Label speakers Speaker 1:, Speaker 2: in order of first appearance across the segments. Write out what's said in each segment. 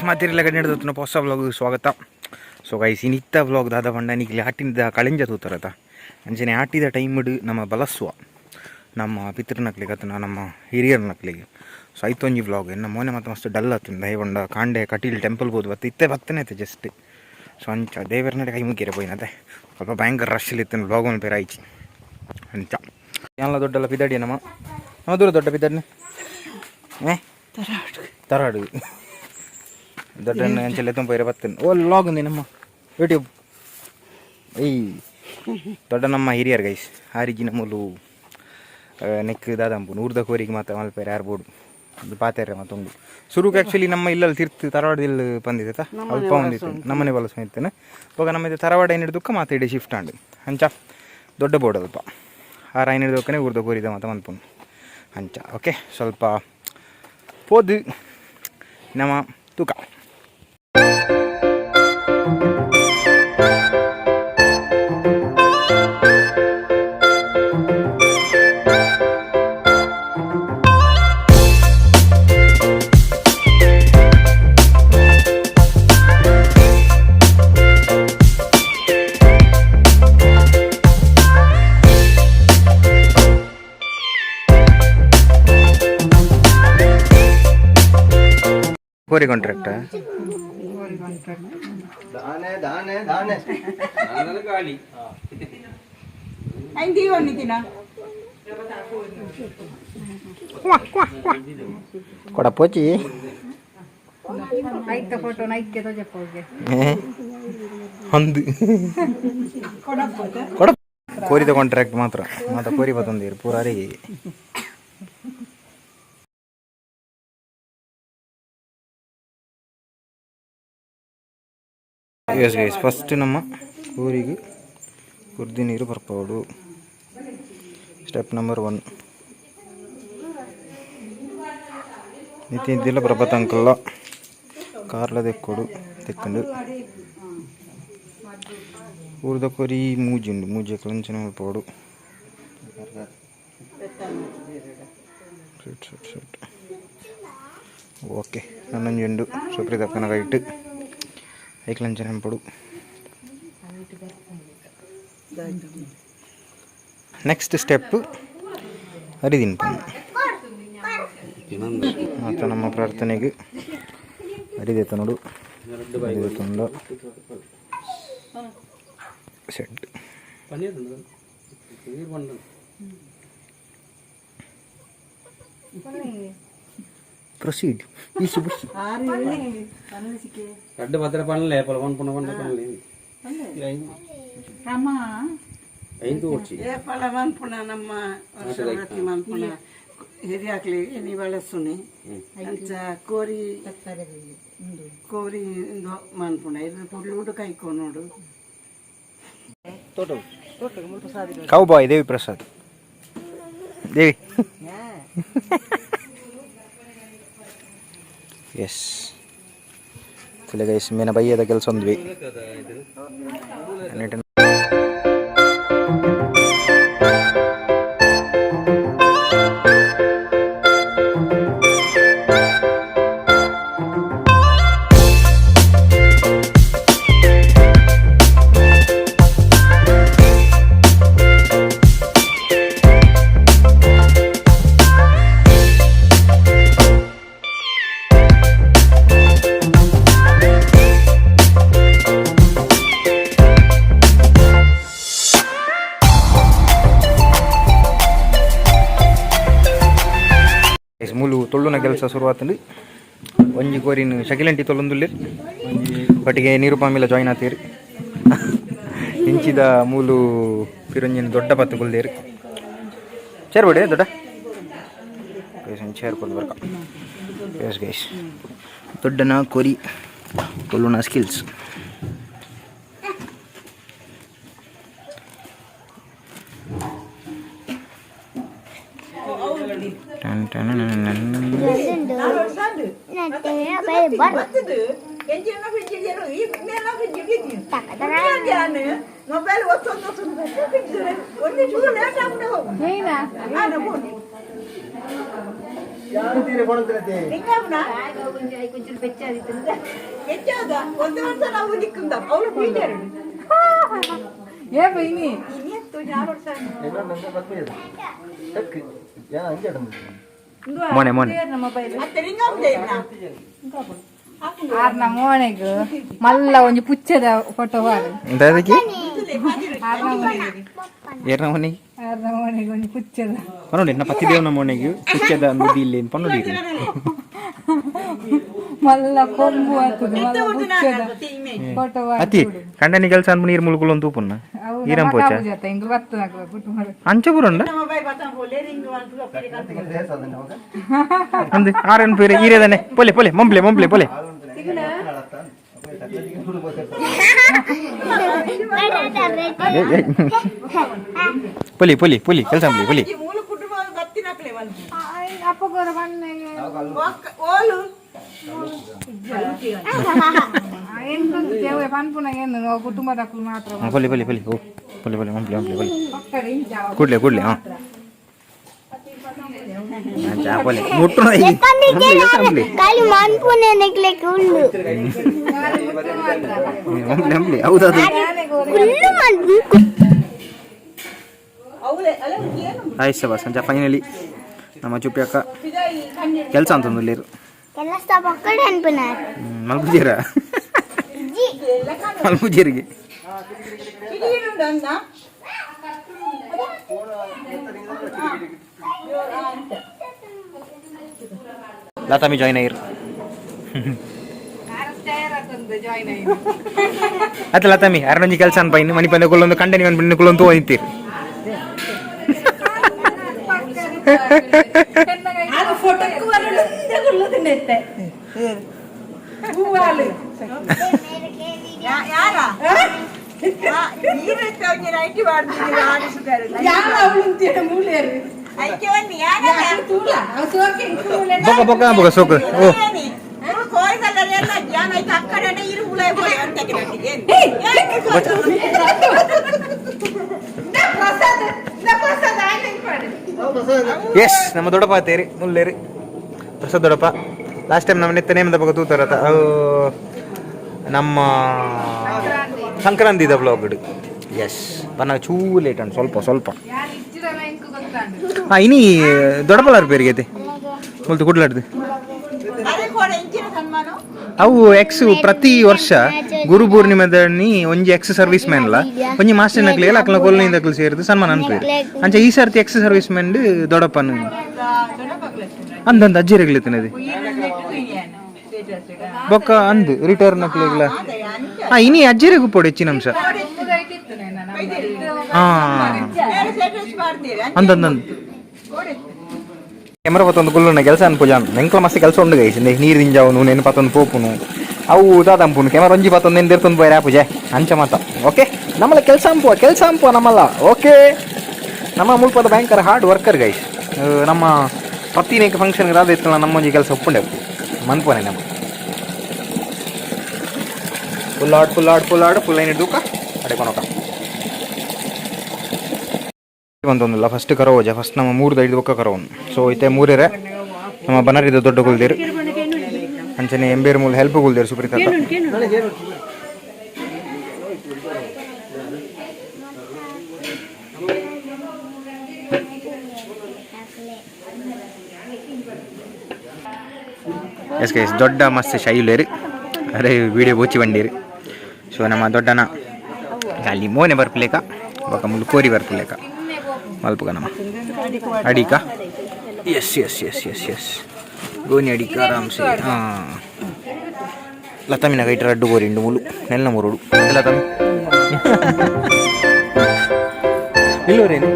Speaker 1: ಮಾತಿರ್ಲ ಕಡೆ ಹೊಸ ವ್ಲಾಗ್ ಸ್ವಾಗತ. ಸೊ ಗೈಸ್, ಇನಿತ್ತ ವ್ಲಾಗ್ ದಾದ ಪಂಡ ನಿಕ್ಲೆ ಆಟಿದ ಕಳೆಂಜ ತೂತಾರತ. ಅಂಚನೆ ಆಟಿದ ಟೈಮ್ಡ್ ನಮ್ಮ ಬಲಸುವ ನಮ್ಮ ಪಿತೃನಕ್ಲಿಗೆ ಅತನ ನಮ್ಮ ಹಿರಿಯರ್ನಕ್ಲಿಗೆ. ಸೊ ಐತೊಂಜಿ ವ್ಲಾಗ್. ಎನ್ನ ಮೋನೆ ಮತ್ತೆ ಮಸ್ತ್ ಡಲ್ ಆತುಂಡು. ದಯಪಂಡ ಕಾಂಡೆ ಕಟೀಲ್ ಟೆಂಪಲ್ ಪೋದು ಬತ್ತು ಇತ್ತೆ ಬತ್ತನೆ ಆಯ್ತು ಜಸ್ಟ್. ಸೊ ಅಂಚ ದೇವರನಡೆ ಕೈ ಮುಗಿಯರೆ ಪೋಯಿನತೆ. ಸ್ವಲ್ಪ ಭಯಂಕರ ರಶ್ ಇತ್ತು, ವ್ಲಾಗ್ ಮಲ್ಪೆರೆ ಆಯ್ಚಿ. ಅಂಚ ಯಾನ್ಲ ದೊಡ್ಡಲ್ಲ ಪಿದಾಡಿ ನಮ್ಮ ನಮ್ಮ ದೂರ ದೊಡ್ಡ ಪಿದಾಡಿನ ಏ ತರಾಡು ದೊಡ್ಡ ಅಂಚೆಲ್ಲ ಎತ್ತೊಂದು ಬತ್ತೇನೆ. ಓ ಲಾಗ್ ఉంది ನಮ್ಮ ಯೂಟ್ಯೂಬ್. ಈ ದೊಡ್ಡ ನಮ್ಮ ಹಿರಿಯರ್ ಗೈಸ್. ಆರಿಜಿನ ಮೂಲು ನೆಕ್ ದಾದಂಪು ನೂರ್ದ ಕೋರಿಗೆ ಮಾತ್ರ ಮಲ್ಪೆರೆ ಯಾರು ಬೋಡು ಅದು ಪಾತೆರೆ ಮತ್ತೊಂದು ಸುರುಕು. ಆ್ಯಕ್ಚುಲಿ ನಮ್ಮ ಇಲ್ಲಲ್ಲಿ ತಿರ್ತು ತರವಾಡದಿಲ್ ಬಂದಿದೆ ಅಲ್ಪ ಒಂದಿತ್ತು ನಮ್ಮನೆ ಬಲಸ ಇತ್ತೇನೆ. ಇವಾಗ ನಮ್ಮ ತರವಾಡ ಏನಿಡ್ದುಕ್ಕ ಮಾತ ಇಡೀ ಶಿಫ್ಟ್ ಆಂಡ್. ಅಂಚ ದೊಡ್ಡ ಬೋರ್ಡ್ ಅಲ್ಪ ಆ ರಾಯನ್ ಹಿಡ್ದಕ್ಕನೆ ಊರ್ದ ಕೋರಿದ ಮಾತ ಮನ್ಪುನು ಅಂಚ. ಓಕೆ, ಸ್ವಲ್ಪ ಪೋದು ನಮ್ಮ ತೂಕ. ಕೋರಿ ಕಾಂಟ್ರಾಕ್ಟ್.
Speaker 2: ದಾನೆ ದಾನೆ ದಾನೆ.
Speaker 1: ಕೊಡಪೋಚಿ.
Speaker 3: ಐತ ಫೋಟೋ ನೈಕ್ಕೆ ತೋಜಪ್ಪೋಗೆ.
Speaker 1: ಅಂದು ಕೊಡ ಕೋರಿದ ಕಾಂಟ್ರಾಕ್ಟ್ ಮಾತ್ರ ಮಾತ ಕೋರಿ ಬತ್ತೊಂದಿರು ಪೂರ ಅರಿಗೆ. ಎಸ್ ಗೈಸ್, ಫಸ್ಟ್ ನಮ್ಮ ಕೋರಿಗೆ ಕುರ್ದಿ ನೀರು ಬರ್ಪಾಡು, ಸ್ಟೆಪ್ ನಂಬರ್ 1. ನಿತ್ಯ ಇದ್ದಿಲ್ಲ ಪ್ರಭಾತ್ ಅಂಕಲ್ಲ ಕಾರ್ಲ ತೆಕ್ಕೊಡು ತೆಕ್ಕಂಡು. ಊರ್ದ ಕೋರಿ ಮೂಜಿ ಉಂಡು, ಮೂಜಿ ಕ್ಲಂಚನ ಮಲ್ಪೋಡು. Set set set. Okay, ನನ್ನೊಂಜಿ ಉಂಡು ಸುಪ್ರೀತಕ್ಕನ ಕೈಟ್ ಐಕ್ಲಂಚನ ಪೊಡು. ನೆಕ್ಸ್ಟ್ ಸ್ಟೆಪ್ ಅರಿದಿನ್ಪು ಮತ್ತು ನಮ್ಮ ಪ್ರಾರ್ಥನೆಗೆ ಅರಿದೆತ್ತ ನೋಡು ಅರಿದೆತ್ತುಂಡ. ಸೆಟ್. ಪ್ರೊಸೀಡ್ ಈಸಿ ಬುಸಿ.
Speaker 2: ರಡ್ಡು ಪತ್ರ ಪನ್ಲೆ ಪೊಲ ಪನ್ಪುನ ಪಂಡ ಪನ್ಲೆ. ಐದು ಓಡ್ಚಿ.
Speaker 4: ಏಪಲ ಮನ್ಪುಣ ನಮ್ಮ ವರ್ಷ ಮನ್ಪುಣ ಹಿರಿಯಾಕ್ಲಿ ಎನಿ ಬಳಸುನಿ. ಅಂಚ ಕೋರಿ ಕೋರಿ ಇಂದು ಮನ್ಪುಣ ಇದು ಪುಡ್ಲುಡು ಕೈಕೊನೋಡು.
Speaker 1: ಕೌಬಾಯ್ ದೇವಿ ಪ್ರಸಾದ್ ದೇವಿ. ಎಸ್ ಗೈಸ್, ಮೇನ ಬಯ್ಯದ ಕೆಲಸ ಒಂದ್ವಿ. ಮೂಲು ತೊಳ್ಳುನ ಕೆಲಸ ಶುರುವಾತಂಡು. ಒಂಜಿ ಕೋರಿನ ಶಕಿಲಂಟಿ ತೊಳ್ಳೊಂದುಲ್ಲೇರ್, ಒಟ್ಟಿಗೆ ನಿರುಪಾಮಿಲ ಜಾಯಿನ್ ಆತೀರಿ. ಇಂಚಿದ ಮೂಲು ಪಿರೊಂಜಿನ ದೊಡ್ಡ ಪತ್ತು ಕುಲ್ದೇರು. ಚೇರ್ ಬಿಡಿ ದೊಡ್ಡ ಚೇರ್ ಕೊದ್ದು ಬರ್ಕ. ಎಸ್ ಗೈಸ್, ದೊಡ್ಡನ ಕೋರಿ ತೊಳ್ಳುನ ಸ್ಕಿಲ್ಸ್.
Speaker 3: ಏ ಬೈನಿ.
Speaker 1: ಮೋನೆ ಮೋನೆ.
Speaker 3: ಆರ್ನ ಮೋನೆಗ್ ಮಲ್ಲ ಒಂಜಿ ಪುಚ್ಚದ ಫೋಟೋ ಬಾರು.
Speaker 1: ದಾದಕ್ಕೆ?
Speaker 3: ಆರ್ನ ಮೋನೆಗೆ.
Speaker 1: ಏರ್ನ ಮೋನೆಗೆ?
Speaker 3: ಆರ್ನ ಮೋನೆಗೆ ಒಂಜಿ ಪುಚ್ಚದ.
Speaker 1: ಪನ್ನೊಡಿ ನನ್ನ ಪತಿದೇವನ ಮೋನೆಗೆ ಪುಚ್ಚದ ಮುದಿ ಇಲ್ಲಿ ಪನ್ನೊಡಿ.
Speaker 3: ಮಲ್ಲ ಕೊಂಬು ಆಗ್ತದೆ, ಮಲ್ಲ ಪುಚ್ಚದ ಫೋಟೋ.
Speaker 1: ಅತಿ ಕಂಡನಿ ಕೆಲಸ ಅನ್ಬು ನೀರು ಮುಳುಗುಲು ಅಂತ ತೂಪುನ್ನ ಈರಂ ಪೋಚ.
Speaker 3: ಇಂಗ್ಲು ಬತ್ತನಾಗ್ಲ ಕುಟುಂಬ.
Speaker 1: ಅಂಚ ಪುರಂಡ ಅಂದು ಆರನ್ ಪೇರೆ ಈರೇದಾನೆ. ಪೊಲೆ ಪೊಲೆ ಮಂಪ್ಲೆ ಮಂಪ್ಲೆ ಪೊಲೆ. ಪೊಲಿ ಪೊಲಿ ಪೊಲಿ ಕೆಲಸ ಪೊಲಿ ಪೊಲಿ.
Speaker 3: ಅಪ್ಪಗೋರ ಬಣ್ಣಗೆ ಎಂತೊಂದು ದೇವೆ ಪನ್ಪುನಾಗ ಏನು ಕುಟುಂಬದಕ್ಕಲು ಮಾತ್ರ.
Speaker 1: ಪೊಲಿ ಪೊಲಿ ಪೊಲಿ ಓ ಪೊಲಿ ಪೊಲಿ ಮಂಪ್ಲೆ ಮಂಪ್ಲೆ ಪೊಲಿ.
Speaker 3: ಪಕ್ಕಡೆ ಇಂಚ.
Speaker 1: ಕೂಡ್ಲೆ ಕೂಡ್ಲೆ. ಹಾಂ, ಪೊಲೆ ಮುಟ್ಟು.
Speaker 5: ಖಾಲಿ ಮನ್ಪುನೆ ನೆಕ್ಲೆಕ್ ಉಳ್ಳು.
Speaker 1: ಮಂಪ್ಲೆ ಮಂಪ್ಲೆ ಹೌದದು.
Speaker 5: ಕುಲ್ಲು ಮನ್ಪು.
Speaker 1: ಆಯ್ತು ಸಬಾ ಸಂಜೆ ಫೈನಲಿ ನಮ್ಮ ಚುಪ್ಪಿ ಅಕ್ಕ ಕೆಲಸ ಅಂತಂದು.
Speaker 5: ಕೆಲಸ ಪಕ್ಕಡೆ ಅನ್ಪುನಾರ್.
Speaker 1: ಮಲ್ಪುಜೀರ ಮಲ್ಪುಜೀರಿಗೆ. ಲತಾಮಿ ಜಾಯ್ನ್ ಆಗಿರು.
Speaker 3: ಜಾಯ್ನ್ ಆಗಿ.
Speaker 1: ಅತ್ತ ಲತಾಮಿ ಅರನೊಂಜಿ ಕೆಲಸ ಅನ್ಪ ಇನ್ನು ಮನಿ ಪಂದೆ ಕುಲ್ಲೊಂದು ಕಂಡನಿ ಒಂದು ಕುಲ್ಲೊಂದು ಹೋಯ್ತೀರಿ. ಬೊಕ ಬೊಕ ಬೊಕ ಸೋಕು ಓ. ಎಸ್, ನಮ್ಮ ದೊಡ್ಡಪ್ಪ ತೇರಿ ಮುಲ್ಲೇರಿ ಪ್ರಸಾದ್ ದೊಡ್ಡಪ್ಪ. ಲಾಸ್ಟ್ ಟೈಮ್ ನಮ್ಮ ನೆತ್ತ ನೇಮದ ಬಗ್ಗೆ ತೂತಾರತ ನಮ್ಮ ಸಂಕ್ರಾಂತಿದ ಬ್ಲಾಗ್. ಎಸ್, ಬನ್ನ ಚೂ ಲೇಟ್ ಉಂಟು ಸ್ವಲ್ಪ ಸ್ವಲ್ಪ. ಹಾಂ, ಇನಿ ದೊಡ್ಡಬಳ್ಳಾರ ಪೇರಿಗೆ ಮುಲ್ತು ಕುಡ್ಲಾಡ್ದು. ಅವು ಎಕ್ಸ್ ಪ್ರತಿ ವರ್ಷ ಗುರು ಪೂರ್ಣಿಮೆದಲ್ಲಿ ಒಂಜಿ ex service man ಲ ಒಂಜಿ ಮಾಸ್ಟರ್ ನಕ್ಲಿ ಅಕ್ಲ ಕೊಲ್ಲಿಂದ ಅಕ್ಲು ಸೇರಿದು ಸನ್ಮಾನ ಅನ್ಪೇರು. ಅಂಚ ಈ ಸರ್ತಿ ex service man ದೊಡ್ಡಪ್ಪನು ಅಂದಂದು ಅಜ್ಜಿರಗ್ಲಿತ್ತನది ಬೊಕ್ಕ ಅಂದು ರಿಟರ್ನ್ ನಕ್ಲಿಗ್ಲ. ಹಾ, ಇನಿ ಅಜ್ಜಿರೆಗು ಪೋಡು ಹೆಚ್ಚಿನ ಅಂಶ. ಹಾ, ಅಂದಂದಂದು ಕೆಮರಾ ಪತ್ತೊಂದು ಕುಲ್ಲುನ ಕೆಲಸ ಅನ್ಪುಜಾನ್ ಎಂಕ್ಲ ಮಸ್ತ್ ಕೆಲಸ ಉಂಡು ಗೈಸ್. ನೀರು ದಿಂಜಾವುನು ನೆನ್ ಪತ್ತೊಂದು ಪೋಪುನು ಅವು ದಾದಂಪುನು ಕೆಮರಾ ಒಂಜಿ ಪತ್ತೊಂದು ನೆನ್ ಪೋಯರೆ ಆಪುಜೆ ಅಂಚ ಮಾತ. ಓಕೆ, ನಮ್ಮಲ್ಲ ಕೆಲಸ ಅಂಪುವ ಕೆಲಸ ಅಂಪುವ ನಮ್ಮಲ್ಲ. ಓಕೆ, ನಮ್ಮ ಮುಲ್ಪದ ಭಯಂಕರ hard worker guys. ನಮ್ಮ ಪ್ರತಿನೇಕ ಫಂಕ್ಷನ್ ರಾದ ಇತ್ತಲ್ಲ ನಮ್ಮ ಒಂಜಿ ಕೆಲಸ ಒಪ್ಪುಂಡೆ ಮನ್ಪೋನೆ. ನಮ್ಮ full add full add full add full line ದೂಕ ಅಡೆಕೊನಕ ಬಂತೊಂದಿಲ್ಲ. ಫಸ್ಟ್ ಕರೋಜ ಫಸ್ಟ್ ನಮ್ಮ ಮೂರು ಐದು ಬೊಕ್ಕ ಕರೋನ್. ಸೊ ಇತ್ತೆ ಮೂರೇರೆ ನಮ್ಮ ಬನರಿದ ದೊಡ್ಡ ಕುಲ್ದಿರು ಅಂಚನೆ ಎಂಬೇರು ಮೂಲ ಹೆಲ್ಪ್ ಕುಲ್ದಿರು ಸುಪ್ರೀತ. ಎಸ್ ಗೈಸ್, ದೊಡ್ಡ ಮಸ್ತ್ ಶೈಲೇರು ಅರೆ ವಿಡಿಯೋ ಬೋಚಿ ಬಂಡೀರು. ಸೊ ನಮ್ಮ ದೊಡ್ಡನ ಅಲ್ಲಿ ಮೋನೆ ಬರ್ಪುಲೇಕ ಬೊಕ ಮುಲ್ಲು ಕೋರಿ ಬರ್ಪುಲೇಕ ಮಲ್ಪುಗ ನಮ್ಮ ಅಡಿಕ. S S S S S, gonna ಅಡಿಕ ಆರಾಮ್ಸೆ. ಹಾಂ, ಲತಾಮಿನ ಕೈಟ ರಡ್ಡು ಕೋರಿ ಉಂಡು ಮುಲು ನೆಲ್ಲ ಮುರುಡು ಲತಾಮಿ ಇಲ್ಲವರೇನು.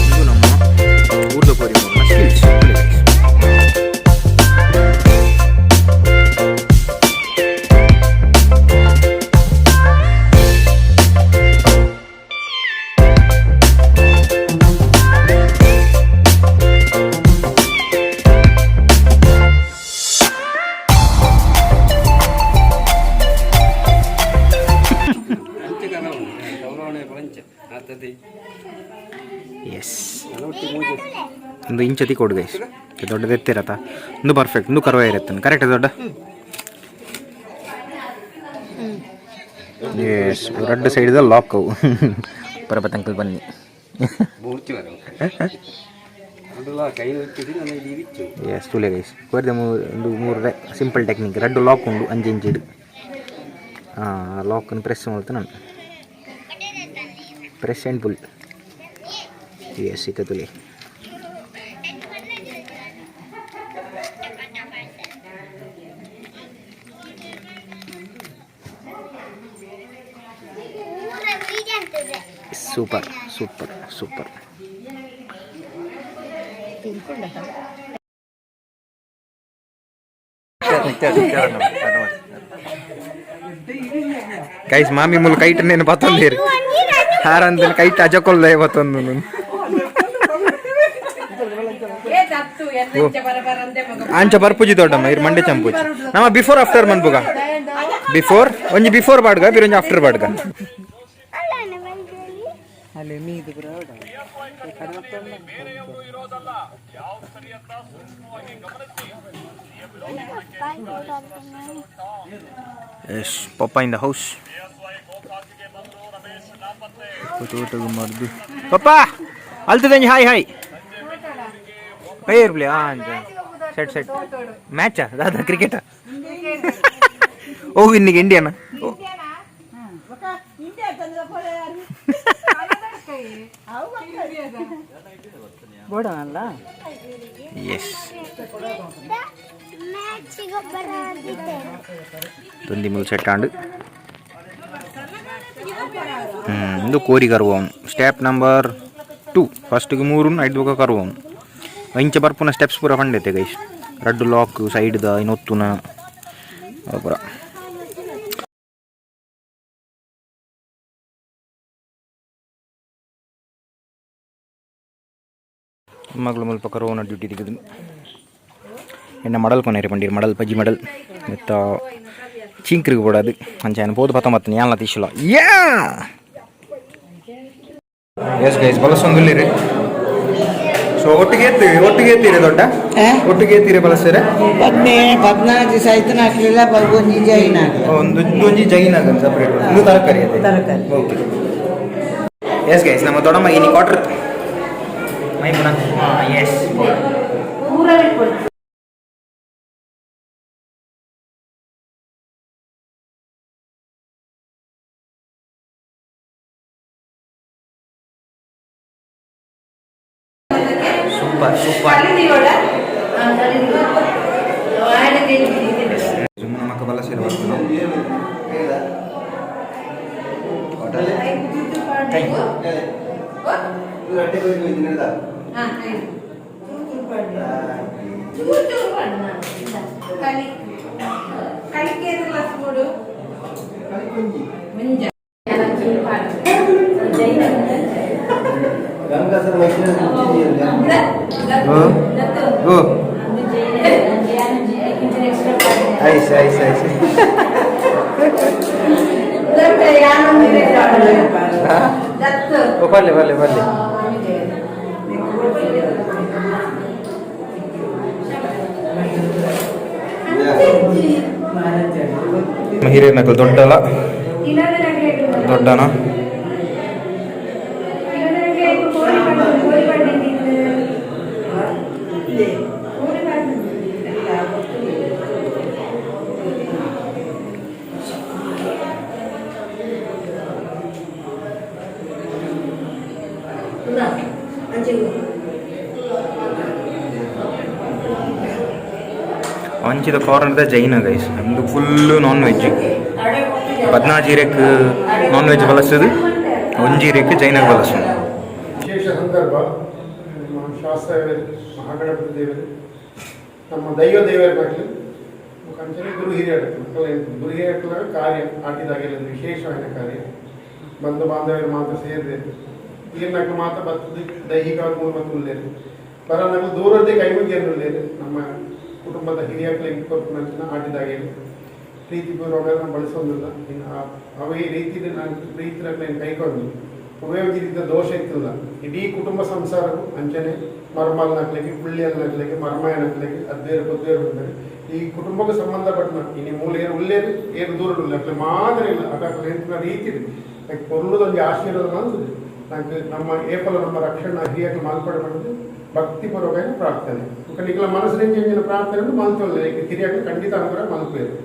Speaker 1: ಇದು ನಮ್ಮ ಊರ್ದ ಕೋರಿ ಮೂರ್ನ ಸ್ಕಿಲ್ಸ್. ಒಂದು ಇಂಚತಿ ಕೊಡು ಗೈಸ್. ದೊಡ್ಡದು ಎತ್ತಿರತ್ತ ಒಂದು ಪರ್ಫೆಕ್ಟ್. ಒಂದು ಕರ್ವ ಇರುತ್ತೆ, ಕರೆಕ್ಟ್ ದೊಡ್ಡ. ಎಸ್, ಎರಡು ಸೈಡ್ದ ಲಾಕ್ ಅವು. ಪರಬತ್ ಅಂಕಲ್ ಬನ್ನಿ. ಎಸ್, ತುಲೆ ಗೈಸ್, ಕೋರಿದ ಮೂರು, ಒಂದು ಮೂರು ಸಿಂಪಲ್ ಟೆಕ್ನಿಕ್. ರಡ್ಡು ಲಾಕ್ ಉಂಡು, ಅಂಜು ಇಂಚಿಡು. ಹಾಂ, ಲಾಕನ್ನು ಪ್ರೆಸ್ ಮಾಡ್ತು ನಾನು. Press and pull. S, ಇತ್ತ ತುಲೆ. Super super super. Guys, ಮಾಮಿ ಮುಲ್ ಕೈಟ್ ನೇನು ಬತ್ತೊಂದಿರಿ ಹಾರಂದನ ಕೈಟ್ ಅಜಕೊಲ್ಲ ಬತ್ತೊಂದು. ಅಂಚ ಬರ್ಪುಜಿ ದೊಡ್ಡಮ್ಮ, ಇರ್ ಮಂಡೆ ಚಂಪುಜಿ. ನಮ್ಮ ಬಿಫೋರ್ ಆಫ್ಟರ್ ಮನ್ಪುಗ. ಬಿಫೋರ್ ಒಂಜಿ ಬಿಫೋರ್ ಬಾಡ್ಗ, ಬಿರೊಂಜಿ ಆಫ್ಟರ್ ಬಾಡ್ಗ.
Speaker 4: ಅಲ್ಲಿ ಮೀದು ಬ್ರೋಡ.
Speaker 1: Yes, papa in the house. ಮರ್ದು ಪಪ್ಪ ಅಲ್ತದಂಜಿ. ಹಾಯ್ ಹಾಯ್ ಪೇರ್ ಪ್ಲೇ. ಹಾಂ, ಸೆಟ್ ಸೆಟ್. ಮ್ಯಾಚಾ ದಾದಾ? ಕ್ರಿಕೆಟಾ? ಓ, ಇನ್ನಿಗೆ ಇಂಡಿಯಾನ?
Speaker 4: ಬೋಡನಲ್ಲ.
Speaker 1: ಎಸ್.
Speaker 5: ಮ್ಯಾಚ್ ಗೊಬ್ಬರ.
Speaker 1: ತೊಂದಿ ಮುಲ್ ಸೆಟ್ ಆಂಡ್. ಇಂದು ಕೋರಿ ಕರುವವನು. Step number 2. ಫಸ್ಟ್ಗೆ ಮೂರು ಐದು ಬೊಕ ಕರುವವನು. ಇಂಚ ಬರ್ಪುನ ಸ್ಟೆಪ್ಸ್ ಪೂರ ಪಂಡೈತೆ ಗೈಸ್. ರಡ್ಡು ಲಾಕ್ ಸೈಡ್ದ ಇನ್ನೊತ್ತುನ ಪೂರ. ಮಗಳು ಮುಲ್ಪ ಕರುವನ ಡ್ಯೂಟಿ ತೆಗೆದು. ಎನ್ನ ಮಡಲ್ ಕೊನೇರಿ ಪಂಡೀರ್, ಮಡಲ್ ಪಜ್ಜಿ ಮಡಲ್ ಮೆತ್ತ ಚೀಂಕ್ರಿಗೆ ಬೋಡದು. ಅಂಚ ಪೋದು 19 ಯಾನ್ಲ ತಿಶುಲ. ಯಾ, ಎಸ್ ಗೈಸ್, ಬಲಸೊಂದುಲ್ಲಿರಿ. ಸೊ ಒಟ್ಟಿಗೆ ಎತ್ತೀರಿ, ಒಟ್ಟಿಗೆ ಎತ್ತೀರಿ ದೊಡ್ಡ, ಒಟ್ಟಿಗೆ ಎತ್ತೀರಿ ಬಲಸೇರೆ.
Speaker 4: ಪದ್ನೆ 14 ಸೈತನ ಹಾಕ್ಲಿಲ್ಲ, ಒಂಜಿ ಜೈನ್ ಹಾಕ್ಲಿಲ್ಲ.
Speaker 1: ಒಂದು ಒಂಜಿ ಜೈನ್ ಆಗನ್ ಸಪ್ರೇಟ್, ಒಂದು ತರಕಾರಿ ಅದೇ.
Speaker 4: ತರಕಾರಿ.
Speaker 1: ಓಕೆ. ಎಸ್ ಗೈಸ್, ನಮ್ಮ ದೊಡ್ಡಮ್ಮ ಇನಿ ಕ್ವಾರ್ಟರ್ ಮೈ. ಎಸ್. Super super. ನಮಕ ಬಲಸೇರೆ ಬರ್ತದೆ. Thank you. ಓ ಐಸ್ ಐಸ್ ಐಸ್. ಓ, ಬರ್ಲಿ ಬರ್ಲಿ ಬರ್ಲಿ. ಹಿರಿಯನಕಲ್ ದೊಡ್ಡಲ್ಲ, ದೊಡ್ಡನ. ಅಂಚಿದ ಕಾರ್ನರ್ದ ಜೈನ ಗೈಸ್. ನಮ್ಮದು ಫುಲ್ಲು ನಾನ್ ವೆಜ್. ಪದ್ನಾಜೀರೆಕ್ ನಾನ್ ವೆಜ್ ಬಳಸೋದು, ಒಂಜೀರೆಕ್ ಜೈನಾಗ ಬಳಸೋದು.
Speaker 6: ವಿಶೇಷ ಸಂದರ್ಭ. ನಮ್ಮ ಶಾಸ್ತ್ರ ಮಹಾಗಣಪತಿ ದೇವರು, ನಮ್ಮ ದೈವ ದೇವರ ಮಕ್ಕಳು ಮುಖಾಂತರ ಗುರು ಹಿರಿಯರ ಮಕ್ಕಳ ಗುರು ಹಿರಿಯರ ಕಾರ್ಯ ಆಟಿದಾಗೆಲ್ಲ ವಿಶೇಷವಾದ ಕಾರ್ಯ. ಬಂಧು ಬಾಂಧವರು ಮಾತ್ರ ಸೇರಿದೆ. ಈರ್ನಕ್ಕು ಮಾತ್ರ ಬರ್ತದೆ ದೈಹಿಕವಾಗಿ ಮೂರು ಮತ್ತು ಉಳ್ಳೇರು ಬರ ನಗು ದೂರದ್ದೇ ಕೈ ಮುಗಿಯನ್ನು ಉಳ್ಳೇರು. ನಮ್ಮ ಕುಟುಂಬದ ಹಿರಿಯಕ್ಳಿಗೆ ಕೊರ್ಪುನಂಚಿನ ಆಟಿದಾಗೆಲ್ಲ ಪ್ರೀತಿಪೂರ್ವಕ ನಾವು ಬಳಸೋದಿಲ್ಲ. ಇನ್ನು ಅವೇ ರೀತಿ ನಾನು ಪ್ರೀತಿ ಕೈಕೊಂಡು ಒವ್ವೇ ದೋಷ ಇತ್ತಲ್ಲ ಇಡೀ ಕುಟುಂಬ ಸಂಸಾರವು ಅಂಚನೆ ಮರ್ಮಲ್ನಕ್ಲೆಗೆ ಪುಳ್ಳಿಯಲ್ನಕ್ಲೆಗೆ ಮರ್ಮಾಯನಕ್ಲೆಗೆ ಅದ್ವೇರು ಪದ್ವೇರು ಬಂದರೆ ಈ ಕುಟುಂಬಕ್ಕೆ ಸಂಬಂಧಪಟ್ಟನ ಇನಿ ಮೂಲ ಏರು ಉಲ್ಲೇರು ಏರು ದೂರ ಉಲ್ಲ ಅಕ್ಲೆ ಮಾದರಿ ಇಲ್ಲ ಅಕ್ಲೆ ಎಂತಿನ ರೀತಿ ಇದೆ ಪೊರ್ಲುದೊಂದು ಆಶೀರ್ವಾದ ಮಂತದೆ ನಂಗೆ ನಮ್ಮ ಏಪಲ ನಮ್ಮ ರಕ್ಷಣೆ ಹಿರಿಯಕ್ಕೆ ಮಾಲ್ಪಡೆ ಮಾಡಿದ್ದು ಭಕ್ತಿ ಪೂರ್ವಕ ಪ್ರಾರ್ಥನೆ ನಿಖಲ ಮನಸ್ಸಿನ ಪ್ರಾರ್ಥನೆ ಮಲ್ತೊಲ್ಲ ಹಿರಿಯಕ್ಕೆ ಖಂಡಿತ ಅನುಗ್ರಹ ಮಲ್ಪೇರು.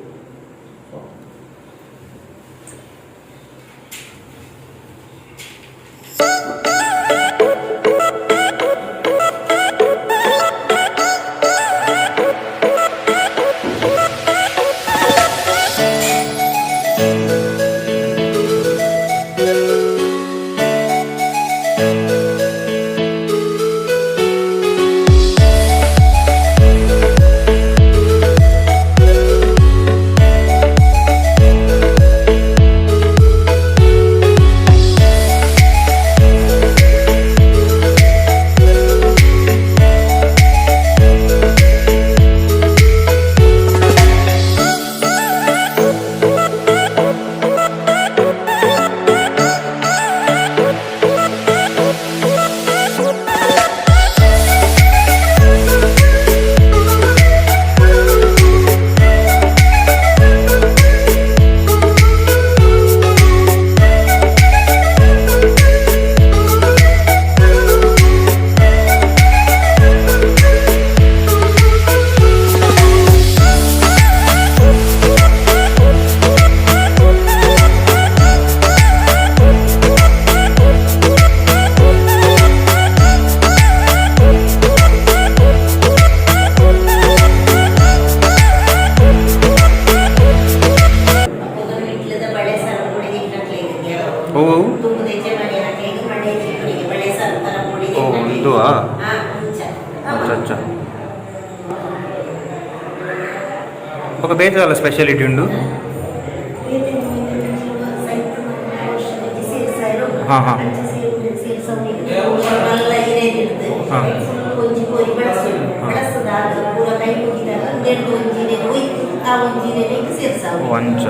Speaker 1: ಓ ಓ ಉಂದುವಾ ಅಚ್ಚ ಅಚ್ಚ ఒక ಬೇಜಾಲ ಸ್ಪೆಷಾಲಿಟಿ ಉಂಡು. ಹಾ, ಹಾ. ಹಾ. ಓ, ಅಂಚ.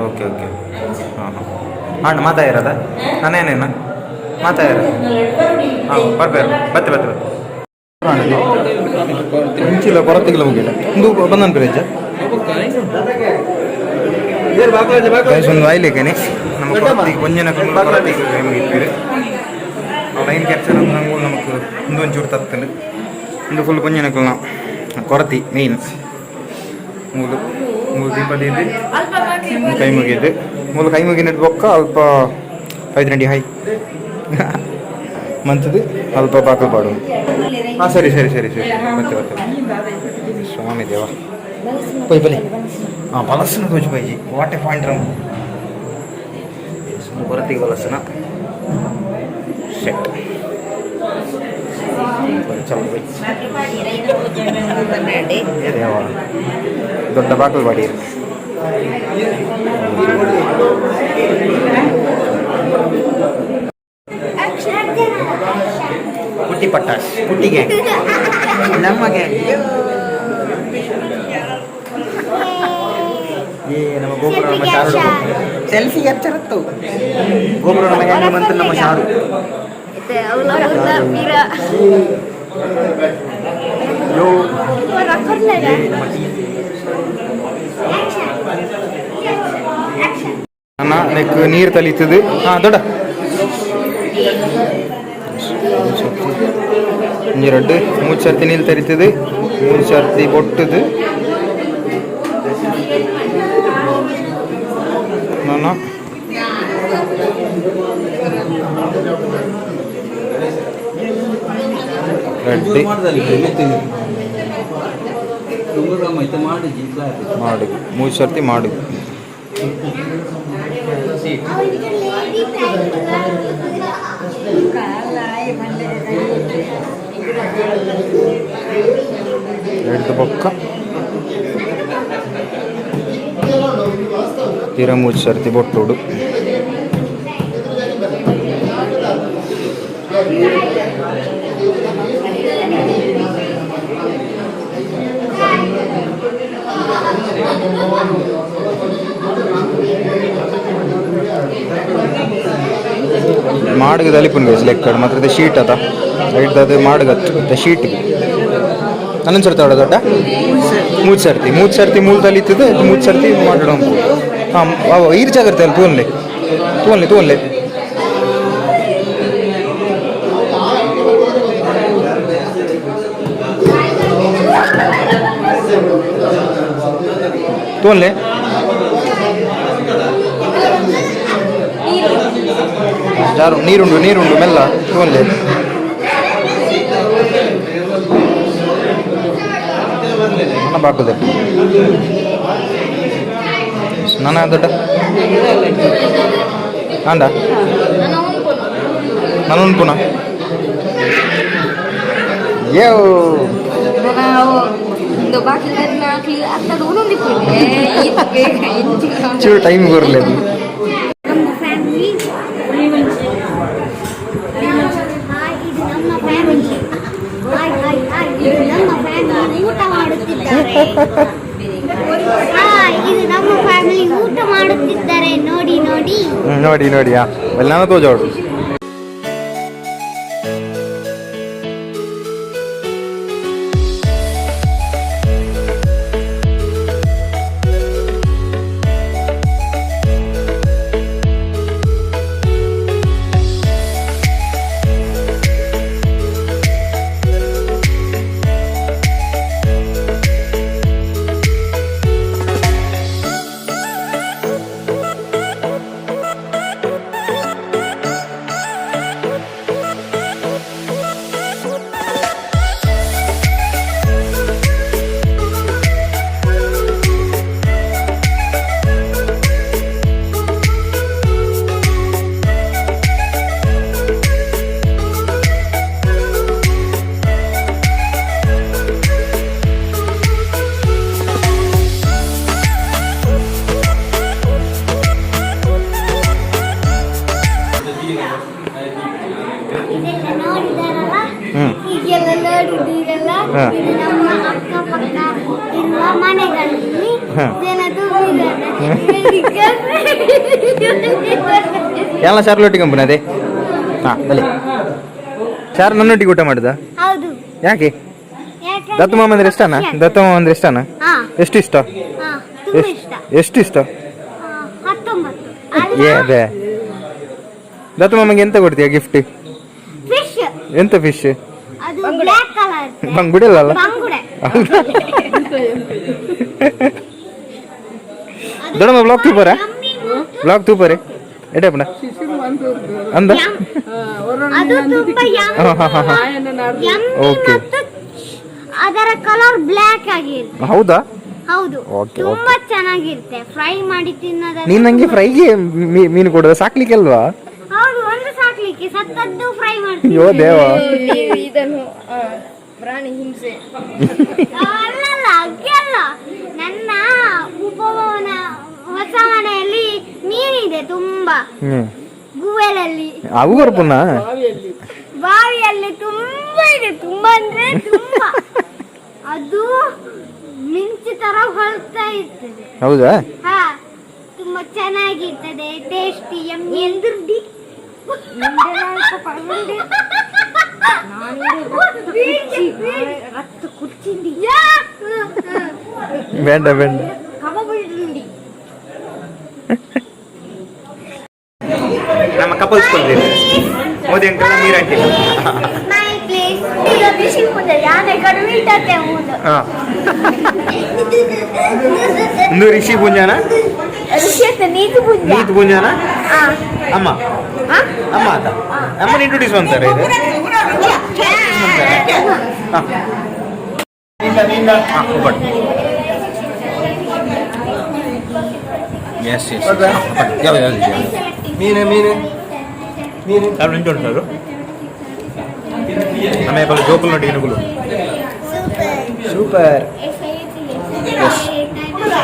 Speaker 1: ಓಕೆ ಓಕೆ ಹಾಂ ಹಾಂ ಅಣ್ಣ ಮಾತಾಯಿರೋದ ನಾನೇನೇನ ಮಾತಾಯಿರ. ಹಾಂ ಬರ್ಬೇಕು ಬತ್ತೆ ಬತ್ತೆ ಬತ್ತೆ ಮುಂಚಿಲ್ಲ ಕೊರತೆಗಿಲ್ಲ ಮುಗಿಲ್ಲ ಒಂದು ಬಂದನ್ ಬ್ರಿಡ್ಜ್ ಗೈಸ್ ಒಂದು ಆಯ್ಲಿಕ್ಕೇನೆ ನಮ್ಮ ಕೊರತಿಗೆ ಒಂಜನ ಕೊರತಿಗೆ ಕೈ ಮುಗಿತ್ತೀರಿ. ಲೈನ್ ಕ್ಯಾಪ್ಚರ್ ನಂಗೆ ನಮಕ್ ಒಂದು ಒಂಚೂರು ತತ್ತಂಡು ಒಂದು ಫುಲ್ ಕೊಂಜನಕಲ್ನ ಕೊರತಿ ಮೇಯ್ನ್ ಮೂಲು ಮೂಲು ದೀಪದಿದ್ದು ಕೈ ಮುಗಿದ್ದು ಮೂಲು ಕೈ ಮುಗಿನಟ್ಟು ಬೊಕ್ಕ ಅಲ್ಪ ಐದು ಹೈ ಮಂತದ್ದು ಅಲ್ಪ ಬಾಕಲ್ ಪಾಡು. ಹಾಂ ಸರಿ ಸರಿ ಸರಿ ಸರಿ ಮತ್ತೆ ಮತ್ತೆ ಸ್ವಾಮಿ ದೇವ ಪೊಯ್ ಬಲೆ ಹಾಂ ಬಲಸನ ತೋಜು ಪೈಜಿ what A point ರಮ್ ಕೊರತಿಗೆ ಬಲಸನ ಸೆಟ್ ಚಲೋ ಬೈ ಏ ದೇವ ದೊಡ್ಡ ಬಾಕಲ್ ಬಾಡಿ. ಪುಟ್ಟಿ ಪಟ್ಟಾಸ್ ಪುಟ್ಟಿ ಗ್ಯಾಂಗ್ ನಮ್ಮ ಗ್ಯಾಂಗ್ ಏ ನಮ್ಮ ಗೋಪುರ ನಮ್ಮ ಶಾರು ಸೆಲ್ಫಿ ಕ್ಯಾಪ್ಚರ್ ಅತ್ತು ಗೋಪುರ ನಮ್ಮ ಗ್ಯಾಂಗ್ ಬಂತು ನಮ್ಮ ಶಾರು. ಯೋ ಏ ನಮ್ಮ ಟೀಮ್ ಅಣ್ಣ ನೆಕ್ ನೀರು ತಲೀತದೆ. ಹಾಂ ದೊಡ್ಡ ಒಂಜಿ ರಡ್ಡು ಮೂರು ಸರ್ತಿ ನೀರು ತರಿತದೆ ಮೂರು ಸರ್ತಿ ಬೊಟ್ಟುದು ನನ್ನ ರೆಡ್ಡಿ ಮಾಡು ಮೂರು ಸರ್ತಿ ಮಾಡು. ಎರಡು ಬೊಕ್ಕ ತೀರ ಮೂರು ಸರ್ತಿ ಬೊಟ್ಟುಡು. ತಲಿಪುನ್ ಗೈಸ್ ಲೆಕ್ಕಡ್ ಮಾತ್ರ ಶೀಟ್ ಅದ ಐಟ್ ಮಾಡುಗತ್ತು ಶೀಟ್. ನನ್ನೊಂದು ಸರ್ತಿ ಆಡೋ ದೊಡ್ಡ ಮೂರು ಸರ್ತಿ, ಮೂರು ಸರ್ತಿ ಮೂಲ ತಲಿತದೆ, ಮೂರು ಸರ್ತಿ ಮಾಡೋಣ. ಹಾಂ, ಈರ್ ಜಾಗ್ರತೆ ಅಲ್ಲ. ತೂನ್ಲೆ ತೂನ್ಲೆ ತೂನ್ಲೆ. ತೂನ್ಲೆ ಜಾರು ನೀರುಂಡು, ನೀರುಂಡು, ಮೆಲ್ಲ ತೂನ್ಲೆ. ನನ್ನ ಬಾಕುದೆ ನನ್ನ ದೊಡ್ಡ ಅಂಡ ನಾನು ಪುನಃ ಯೋ. ಚೂರು ಟೈಮ್ ಬರಲಿ ಅದು.
Speaker 5: ನಮ್ಮ ಫ್ಯಾಮಿಲಿ. ಹಾಯ್, ಇದು ನಮ್ಮ family. Hi hi hi, ಇದು ನಮ್ಮ ಫ್ಯಾಮಿಲಿ ಊಟ ಮಾಡುತ್ತಿದ್ದಾರೆ. ಹಾಯ್, ಇದು ನಮ್ಮ ಫ್ಯಾಮಿಲಿ ಊಟ ಮಾಡುತ್ತಿದ್ದಾರೆ, ನೋಡಿ ನೋಡಿ.
Speaker 1: ನೋಡಿ ನೋಡಿ. ಹಾ, ನಾನು ತೋಜೋಡು.
Speaker 5: ಇದೆಲ್ಲ ನೋಡಿದಾರಲ್ಲ?
Speaker 1: ಹ್ಮ್.
Speaker 5: ಈಗೆಲ್ಲ ನೋಡಿದ್ದೀರಲ್ಲ?
Speaker 1: ಹಾ.
Speaker 5: ಇದು ನಮ್ಮ ಅಕ್ಕಪಕ್ಕ ಇರುವ ಮನೆಗಳಲ್ಲಿ ಜನ ತುಂಬಿದ್ದಾರೆ.
Speaker 1: ಎಲ್ಲ ಚಾರ್ಲೊಟ್ಟಿ ಕಂಪನಿ ಅದೇ. ಹಾಂ, ಬಲೆ ಚಾರ್ ನನ್ನೊಟ್ಟಿಗೆ ಊಟ ಮಾಡುದ?
Speaker 5: ಹೌದು.
Speaker 1: ಯಾಕೆ?
Speaker 5: ಯಾಕಂದ್ರೆ
Speaker 1: ದತ್ತು ಮಾಮ ಅಂದ್ರೆ ಇಷ್ಟನಾ? ದತ್ತು ಮಾಮ ಅಂದ್ರೆ ಇಷ್ಟನಾ?
Speaker 5: ಹಾ.
Speaker 1: ಎಷ್ಟು ಇಷ್ಟ?
Speaker 5: ಹಾ, ತುಂಬಾ ಇಷ್ಟ.
Speaker 1: ಎಷ್ಟು ಇಷ್ಟ?
Speaker 5: 19.
Speaker 1: ಏ, ಅದೇ ದತ್ತು ಮಾಮಗೆ ಎಂತ ಕೊಡ್ತೀಯ ಗಿಫ್ಟ್?
Speaker 5: ಫಿಶ್.
Speaker 1: ಎಂತ ಫಿಶ್?
Speaker 5: ಅದು ಬ್ಲ್ಯಾಕ್ ಕಲರ್.
Speaker 1: ಬಂಗುಡೆ ಅಲ್ಲ?
Speaker 5: ಬಂಗುಡೆ.
Speaker 1: ದೊಡ್ಡಮ್ಮ, ಬ್ಲಾಗ್ ತೂಪರ?
Speaker 5: ಯಮ್ಮಿ ಮತ್ತು
Speaker 1: ಬ್ಲಾಗ್ ತೂಪರೆ ಎಟಪ್ಪಣ ಅಂದ.
Speaker 5: ಅದು ತುಂಬಾ
Speaker 1: ಹಾ, ಹಾ, ಹಾ, ಹಾ.
Speaker 5: ಯಮ್ಮಿ.
Speaker 1: Okay.
Speaker 5: ಮತ್ತು ಅದರ ಕಲರ್ ಬ್ಲ್ಯಾಕ್ ಆಗಿರುತ್ತೆ.
Speaker 1: ಹೌದಾ?
Speaker 5: ಹೌದು.
Speaker 1: Okay,
Speaker 5: ತುಂಬಾ ಚೆನ್ನಾಗಿರುತ್ತೆ ಫ್ರೈ ಮಾಡಿ ತಿನ್ನೋದಾದ್ರೆ.
Speaker 1: ನೀನ್ ನಂಗೆ ಫ್ರೈಗೆ ಮೀನು ಕೊಡೋದ, ಸಾಕ್ಲಿಕ್ಕೆ ಅಲ್ವಾ?
Speaker 5: ಹೌದು, ಒಂದು ಸಾಕ್ಲಿಕ್ಕೆ, ಸತ್ತದ್ದು ಫ್ರೈ ಮಾಡ್ತೀವಿ.
Speaker 1: ಅಯ್ಯೋ ದೇವ.
Speaker 7: ಇದನ್ನು ಪ್ರಾಣಿ ಹಿಂಸೆ.
Speaker 5: ಅಲ್ಲಲ್ಲ, ಅಕ್ಕಿ ಅಲ್ಲ. ನನ್ನ ಉಪಭವನ ಹೊಸ ಮನೆಯಲ್ಲಿ ಮೀನಿದೆ ತುಂಬಾ. ಗುವೆಲಲ್ಲಿ.
Speaker 1: ಅವು ಕೊರ್ಪುನ?
Speaker 5: ಬಾವಿಯಲ್ಲಿ ತುಂಬಾ ಇದೆ, ತುಂಬಾ ಅಂದ್ರೆ ತುಂಬಾ. ಅದು ಮಿಂಚು ತರ ಹೊಳ್ತಾ ಇರ್ತದೆ.
Speaker 1: ಹೌದಾ?
Speaker 5: ಹಾ, ತುಂಬಾ ಚೆನ್ನಾಗಿರ್ತದೆ, ಟೇಸ್ಟಿ, ಯಮ್ಮಿ. ಎಂದುರ್ಡಿ
Speaker 7: ರಕ್ತ ಕುಚ್ಚಿಂಡಿ.
Speaker 1: ಬೇಡ ಬೇಡ.
Speaker 7: ಕಬಬುಂಡಿ.
Speaker 1: ನಮ್ಮ ಕಪಲ್ಸ್ ಕೊಡ್ತೀರಿ ಮೋದಿ ಅಂಕಲ್ ನೀರು ಹಾಕಿಲ್ಲ.
Speaker 5: My place ಈಗ ಬಿಸಿ ಮುಂದೆ ಯಾನೆ ಕಡಿಮೆ ಇಟ್ಟತ್ತೆ ಮುಂದೆ.
Speaker 1: ಹಾ, ಇಂದು ರಿಷಿ ಪೂಂಜಾನ?
Speaker 5: ಋಷಿ ಅಂತ ನೀತು ಪೂಂಜ.
Speaker 1: ನೀತ್ ಪೂಂಜಾನ. ಅಮ್ಮ ಅಮ್ಮ ಆತ ಅಮ್ಮನ ಇಂಟ್ರೊಡ್ಯೂಸ್ ಅಂತಾರೆ ಇದು. ಹಾ. ಹಾ, ಒಬ್ಬಟ್ಟು. ಎಸ್ ಎಸ್, ಯಾವ್ದು ಯಾವ್ದು ಯಾವ್ದು?
Speaker 2: ಮೀನು ಮೀನು ಮೀನು.
Speaker 1: ಯಾರು ನಿಂತು ಉಂಟು ನಮ್ಮ ಬಲ ಜೋಕುಲ್ ನೋಡಿ ಏನುಗುಲು. Super.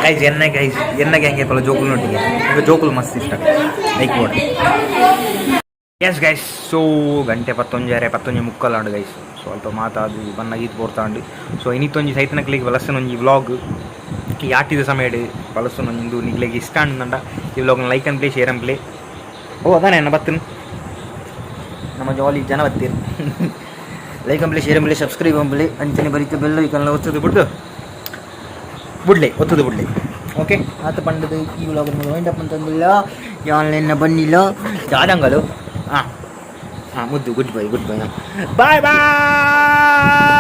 Speaker 1: Guys, ಎನ್ನ ಗೈಸ್, ಎನ್ನ ಗ್ಯಾಂಗ್ ಪಲ ಜೋಕುಲ್ ನೋಟಿಗೆ ಈಗ ಜೋಕುಲ್ ಮಸ್ತ್ ಇಷ್ಟ ಲೈಕ್ ಮಾಡಿ. S guys, so ಗಂಟೆ ಪತ್ತೊಂಜಾರೆ ಪತ್ತೊಂಜಿ ಮುಕ್ಕಾಲು ಉಂಡು ಗೈಸ್. ಸ್ವಲ್ಪ ಮಾತಾದು ಬನ್ನ ಈತ್ ಪೋರ್ತಾಂಡು. ಸೊ ಇನಿತ್ತೊಂಜಿ ಸೈತನಕ್ಲಿಗೆ ಬಲಸನೊಂಜಿ ವ್ಲಾಗ್ ಈ ಆಟಿದ ಸಮಯಡ್ ಬಲಸನೊಂದು ನಿಗ್ಲೆಗ್ ಇಷ್ಟ ಅಂಡ ಈ ವ್ಲಾಗ್ನ like and play, share and play. ಓ, ಅದಾನೆ ಎನ್ನ ಬತ್ತನ್. ನಮ್ಮ ಜಾಲಿ ಜನ ಬತ್ತೀರಿ. ಲೈಕ್ ಅಂಬ್ಲಿ, ಶೇರ್ ಅಂಬ್ಲಿ, ಸಬ್ಸ್ಕ್ರೈಬ್ ಅಂಬ್ಲಿ, ಅಂಚನೆ ಬರಿತ ಬೆಲ್ಲ ಐಕನ್ಲ ಒತ್ತದು ಬಿಡ್ದು ಬುಡ್ಲೆ, ಒತ್ತದು ಬುಡ್ಲೆ. ಓಕೆ, ಆತ ಪಂಡದು ಈ ವ್ಲಾಗ್ ವೈಂಡ್ ಅಪ್ ಅಂತಂದಿಲ್ಲ. ಆನ್ಲೈನ್ ಬನ್ನಿಲ್ಲ ಜಾದಂಗಲು. ಹಾಂ ಹಾಂ ಮುದ್ದು, good bye, good bye, bye bye.